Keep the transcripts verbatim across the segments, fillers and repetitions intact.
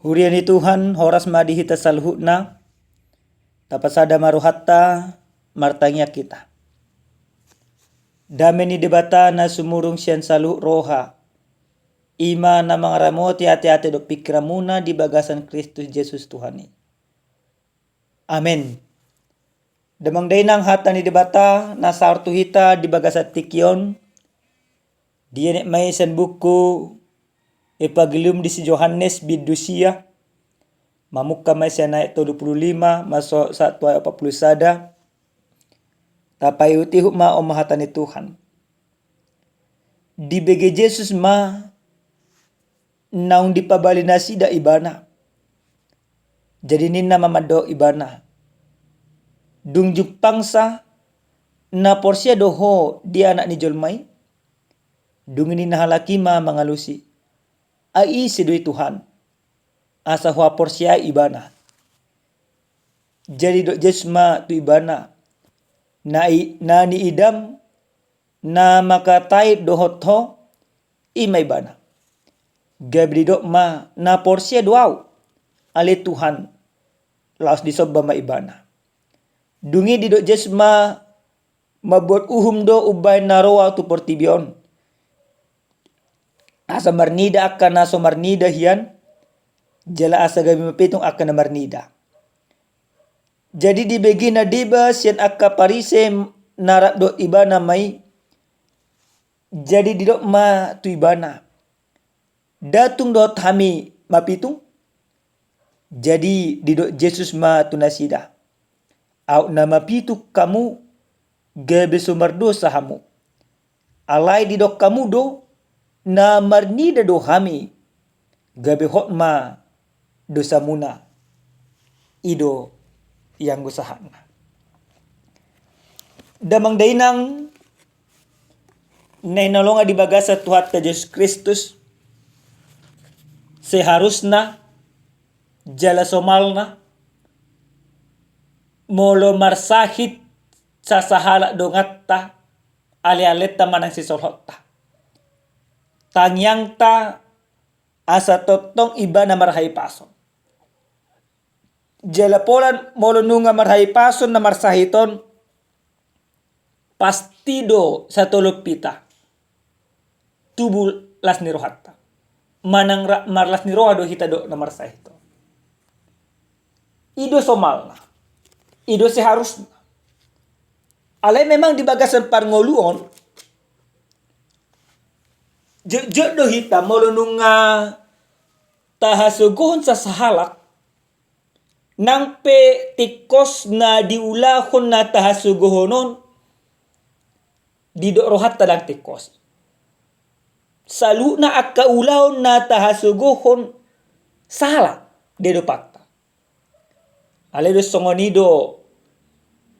Huria ni Tuhan, horas ma di hita saluhutna. Tapasada ma rohanta, martangiang hita. Dame ni Debata na sumurung sian saluhut roha, i ma na mangaramoti ateate dohot pingkiranmuna di bagasan Kristus Jesus Tuhan i. Amen. Damang dainang, hata ni Debata na saor tu hita di bagasan tingki on, dienet ma i sian buku Evangelium di si Johannes bindu sia, mamungka ma i sian ayat tolu pulu lima, mansai sahat tu ayat opat pulu sada. Tapaihutihut ma, on ma hata ni Tuhan. Dibege Jesus ma naung dipabali nasida Ibana. Jadi ninna ma mandok Ibana, "Dung jumpangsa, na porsea do ho di Anak ni jolma i?" Dung i ninna halak i ma mangalusi, "Ai ise do i Tuhan, asa huhaporseai Ibana?" Jadi didok Jesus ma tu ibana, "Na i, na niidam, na mangkatai dohot ho, i ma Ibana." Gabe didok ma, "Na porsea do ahu, ale Tuhan." Laos disomba ma ibana. Dung i didok Jesus ma, "Mambuat uhum do umbahen na ro ahu tu portibi on, asa marnida angka na so marnida hian, jala asa gabe mapitung angka na marnida." Jadi dibege na deba sian angka Parise na rap dohot ibana ma i. Jadi didok ma tu ibana, "Nda tung dohot hami mapitung?" Jadi didok Jesus ma tu nasida, "Aut na mapitung hamu, gabe so mardosa hamu. Alai didok hamu do, na marnida do hami, gabe hot ma dosamuna." I do ianggo sahatna. Damang dainang na hinaholongan di bagasan Tuhanta Jesus Kristus, seharusna jala somalna, molo marsahit sasahalak donganta, alealenta manang sisolhotta, tangiangta asa tongtong ibana marhahipason. Jala pola molo nunga marhahipason na marsahit on, pasti do satolompita tubu las ni rohanta. Manang ra-, marlas ni roha do hita dohot na marsahit on. I do somalna, i do seharusna. Alai memang di bagasan parngoluon, jotjot do hita molo nunga tahasogohon sasahalak, nang pe tingkos na diulahon na tahasogohon on, didok rohanta ndang tingkos. Saluhutna angka ulaon na tahasogohon sala, dia dopanta. Alai do songon i do,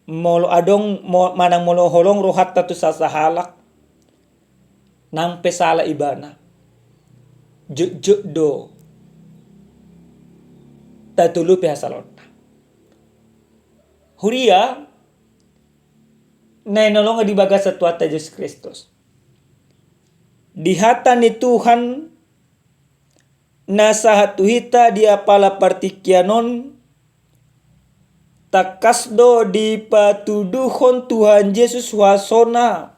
molo adong mo-, manang molo holong rohanta tu sasahalak, nang pe sala ibana, jotjot do tatolopi hasalaonna. Huria na hinaholongan di bagasan Tuhanta Jesus Kristus, di hata ni Tuhan na sahat tu hita di apala partingkian on, tangkas do dipatuduhon Tuhan Jesus huasona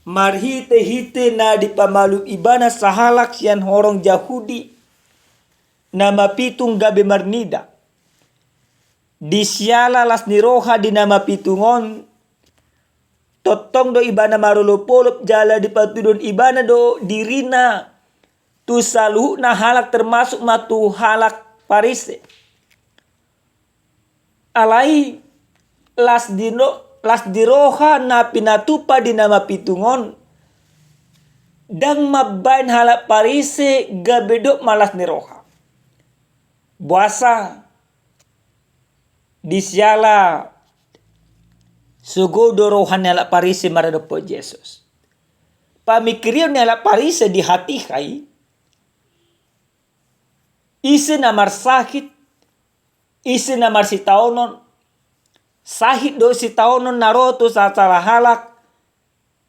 marhitehite na dipamalum ibana sahalak sian horong Jahudi na mapitung gabe marnida. Di siala las ni roha di na mapitung on, tongtong do ibana marolopolop jala dipatuduhon ibana do dirina tu saluhutna halak, termasuk ma tu halak Parise. Alai las di no-, las di roha na pinatupa di na mapitung on, ndang mambaen halak Parise gabe dok ma las ni roha. Boasa? Di siala sogo do roha ni halak Parise maradophon Jesus. Pamingkirion ni halak Parise di hatiha i, ise na marsahit, ise na marsitaonon, sahit do sitaonon na ro tu sasahalak,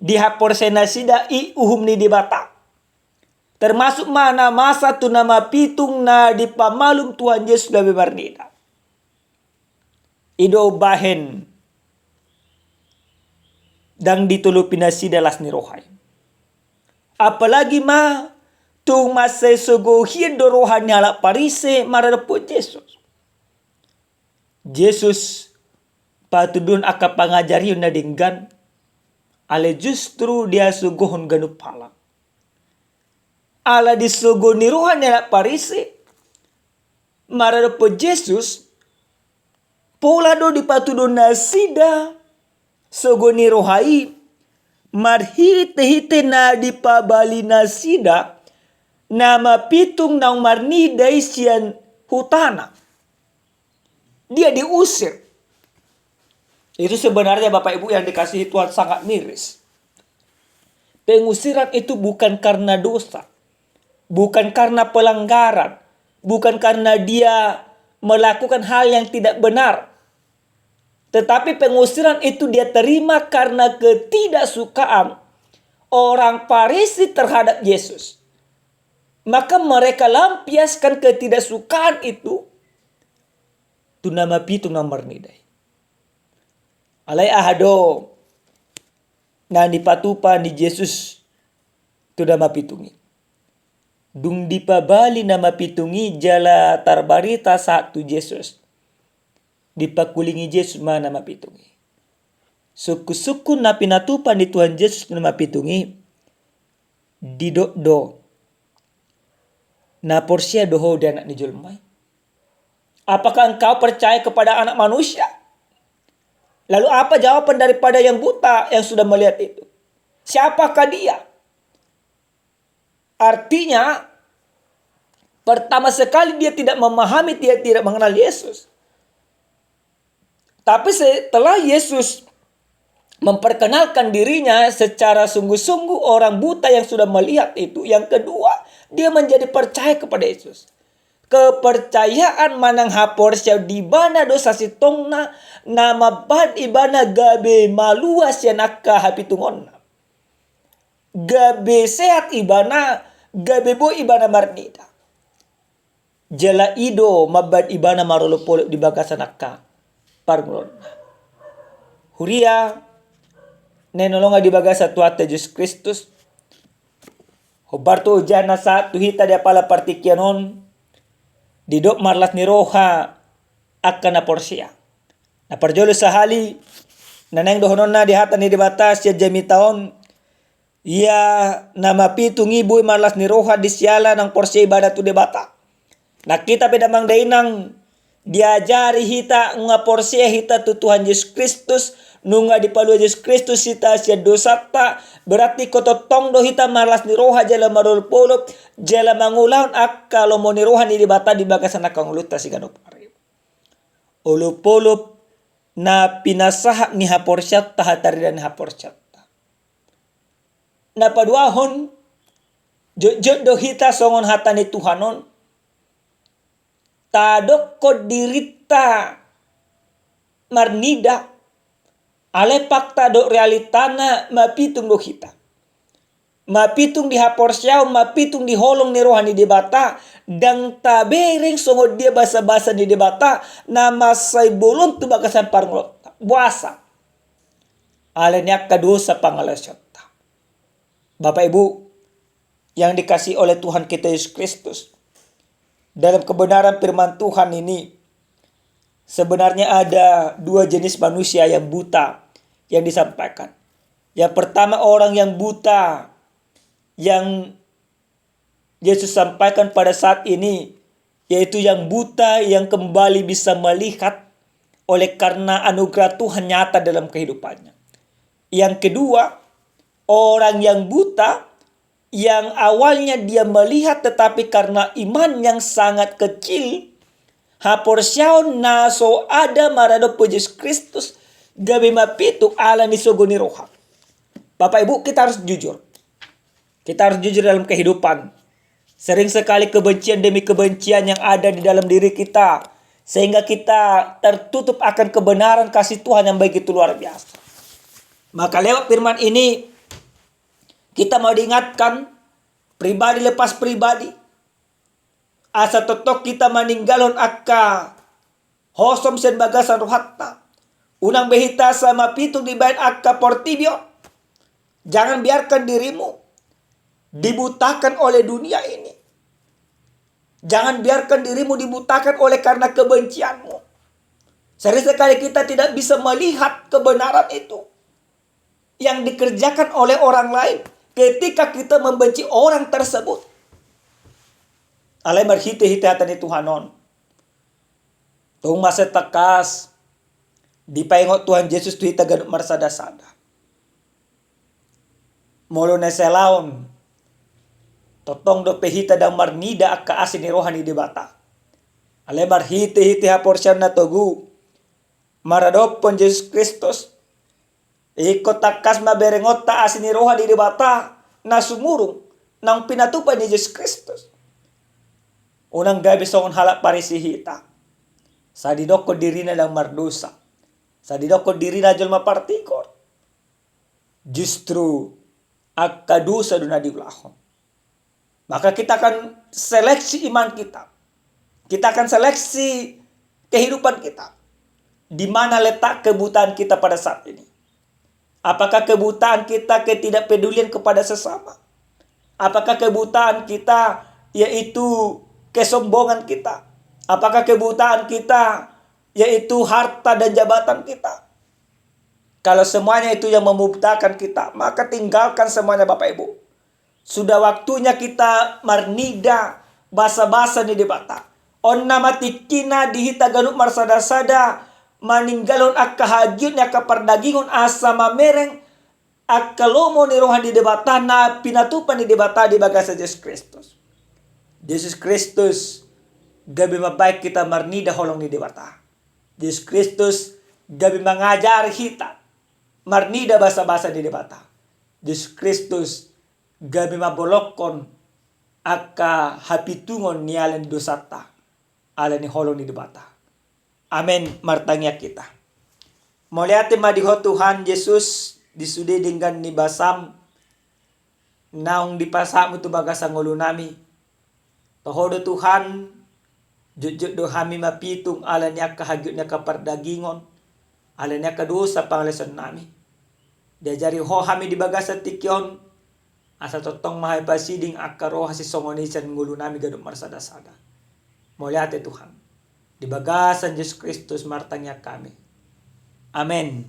dihaporseai nasida i uhum ni Debata. Termasuk ma na masa tu na mapitung na dipamalum Tuhan Jesus gabe marnida. I do umbahen ndang ditolopi nasida las ni roha i. Apalagi ma tung mansai sogo hian do roha ni halak Parise maradophon Jesus. Jesus patuduhon angka pangajarion na denggan, alai justru dihasogohon ganup halak. Ala di sogo ni roha ni halak Parise maradophon Jesus, pola do dipatuduhon nasida sogo ni roha i marhitehite na dipabali nasida na mapitung naung marnida i sian hutana. Dia diusir. Itu sebenarnya, Bapak Ibu yang dikasihi Tuhan, sangat miris. Pengusiran itu bukan karena dosa, bukan karena pelanggaran, bukan karena dia melakukan hal yang tidak benar. Tetapi pengusiran itu dia terima karena ketidaksukaan orang Farisi terhadap Yesus. Maka mereka lampiaskan ketidaksukaan itu tu na mapitung naung marnida i. Alai aha do na dipatupa ni Jesus tu na mapitung i? Dung dipabali na mapitung i jala tarbarita sahat tu Jesus, dipakulingi Jesus ma na mapitung i. Sungkun-sungkun na pinatupa ni Tuhan Jesus tu na mapitung i, didok do, na porsea do ho di Anak ni Jolma i? Apakah engkau percaya kepada Anak Manusia? Lalu apa jawaban daripada yang buta yang sudah melihat itu? Siapakah dia? Artinya, pertama sekali dia tidak memahami, dia tidak mengenal Yesus. Tapi setelah Yesus memperkenalkan dirinya secara sungguh-sungguh, orang buta yang sudah melihat itu, yang kedua, dia menjadi percaya kepada Yesus. Kepercayaan manang haporseaon di ibana do sasintongna na mambahen ibana gabe malua sian angka hapitungonna. Gabe sehat ibana, gabe boi ibana marnida. Jala i do mambahen ibana marolopolop di bagasan angka parngoluonna. Huria na hinaholongan di bagasan Tuhanta Jesus Kristus, hombar tu hujahna sahat tu hita di apala partingkian on, didok marlas ni roha angka na porsea. Na parjolo sahali, na naeng dohononna di hata ni Debata sian jamita on, ia na mapitung i boi marlas ni roha di siala naung porsea ibana tu Debata. Nang hita pe damang dainang, diajari hita nunga porsea hita tu Tuhan Jesus Kristus, nunga dipalua Jesus Kristus hita sian dosanta, berarti ingkon tongtong do hita marlas ni roha jala marolopolop, jala mangulahon angka lomo ni roha ni Debata di bagasan angka ngolunta siganup ari. Olopolop na pinasahat ni haporseaonta, hataridaan ni haporseaonta. Na paduahon, jotjot do hita songon hata ni Tuhan on, tadokkon dirinta marnida, alai fakta dohot realitana mapitung do hita. Mapitung di haporseaon, mapitung di holong ni roha ni Debata, ndang tabereng songon dia basabasa ni Debata na mansai bolon tu bagasan parngoluonta. Boasa? Alani angka dosa pangalaosionta. Bapak Ibu yang dikasihi oleh Tuhan kita Yesus Kristus, dalam kebenaran firman Tuhan ini, sebenarnya ada dua jenis manusia yang buta yang disampaikan. Yang pertama, orang yang buta yang Yesus sampaikan pada saat ini, yaitu yang buta yang kembali bisa melihat oleh karena anugerah Tuhan nyata dalam kehidupannya. Yang kedua, orang yang buta yang awalnya dia melihat, tetapi karena iman yang sangat kecil, haporseaon na so ada maradophon Jesus Kristus gabe mapitung ala ni sogo ni roha. Bapak Ibu, kita harus jujur. Kita harus jujur dalam kehidupan. Sering sekali kebencian demi kebencian yang ada di dalam diri kita, sehingga kita tertutup akan kebenaran kasih Tuhan yang begitu luar biasa. Maka lewat firman ini, kita mau diingatkan, pribadi lepas pribadi, asa tongtong hita maninggalhon angka hosom sian bagasan rohanta. Unang be hita asa mapitung dibahen angka portibi on. Jangan biarkan dirimu dibutakan oleh dunia ini. Jangan biarkan dirimu dibutakan oleh karena kebencianmu. Sering sekali kita tidak bisa melihat kebenaran itu yang dikerjakan oleh orang lain ketika kita membenci orang tersebut. Alai marhite-hite hata ni Tuhan on, tung masa tangkas dipaingot Tuhan Jesus tu hita ganup marsada-sada. Molo na salaon, tongtong dope hita ndang marnida angka asi ni roha ni Debata. Alai marhite-hite haporseaon na togu maradophon Jesus Kristus, ingkon tangkas ma berengonta asi ni roha ni Debata na sumurung naung pinatupa ni Jesus Kristus. Unang gabe songon halak Parisi hita, sai didokkon dirina ndang mardosa, sai didokkon dirina jolma partigor. Justru angka dosa do na diulahon. Maka kita akan seleksi iman kita. Kita akan seleksi kehidupan kita. Di mana letak kebutaan kita pada saat ini? Apakah kebutaan kita ketidakpedulian kepada sesama? Apakah kebutaan kita yaitu kesombongan kita? Apakah kebutaan kita yaitu harta dan jabatan kita? Kalau semuanya itu yang membutakan kita, maka tinggalkan semuanya, Bapak Ibu. Sudah waktunya kita marnida basa-basa ni Debata. On nama tingkina di hita ganup marsada-sada maninggalhon angka hagiot ni angka pardagingon asa mamereng angka lomo ni roha ni Debata na pinatupa ni Debata di bagasan Jesus Kristus. Jesus Kristus gabe mambahen hita marnida holong ni Debata. Jesus Kristus gabe mangajari hita marnida basa-basa ni Debata. Jesus Kristus gabe mambolongkon angka hapitungon ni ala ni dosanta, ala ni holong ni Debata. Amen. Martangiang hita. Mauliate ma di Ho Tuhan Jesus, di sude denggan ni basam naung dipasahatmu tu bagasan ngolunami. Toho do Tuhan, jotjot do hami mapitung ala ni angka hagiot ni angka pardagingon, ala ni angka dosa pangalaosionnami. Diajari Ho hami di bagasan tingki on, asa tongtong ma hami pasiding angka roha sisongon i sian ngolunami ganup marsada-sada. Mauliate Tuhan. Di bagasan Jesus Kristus martangiang hami. Amen.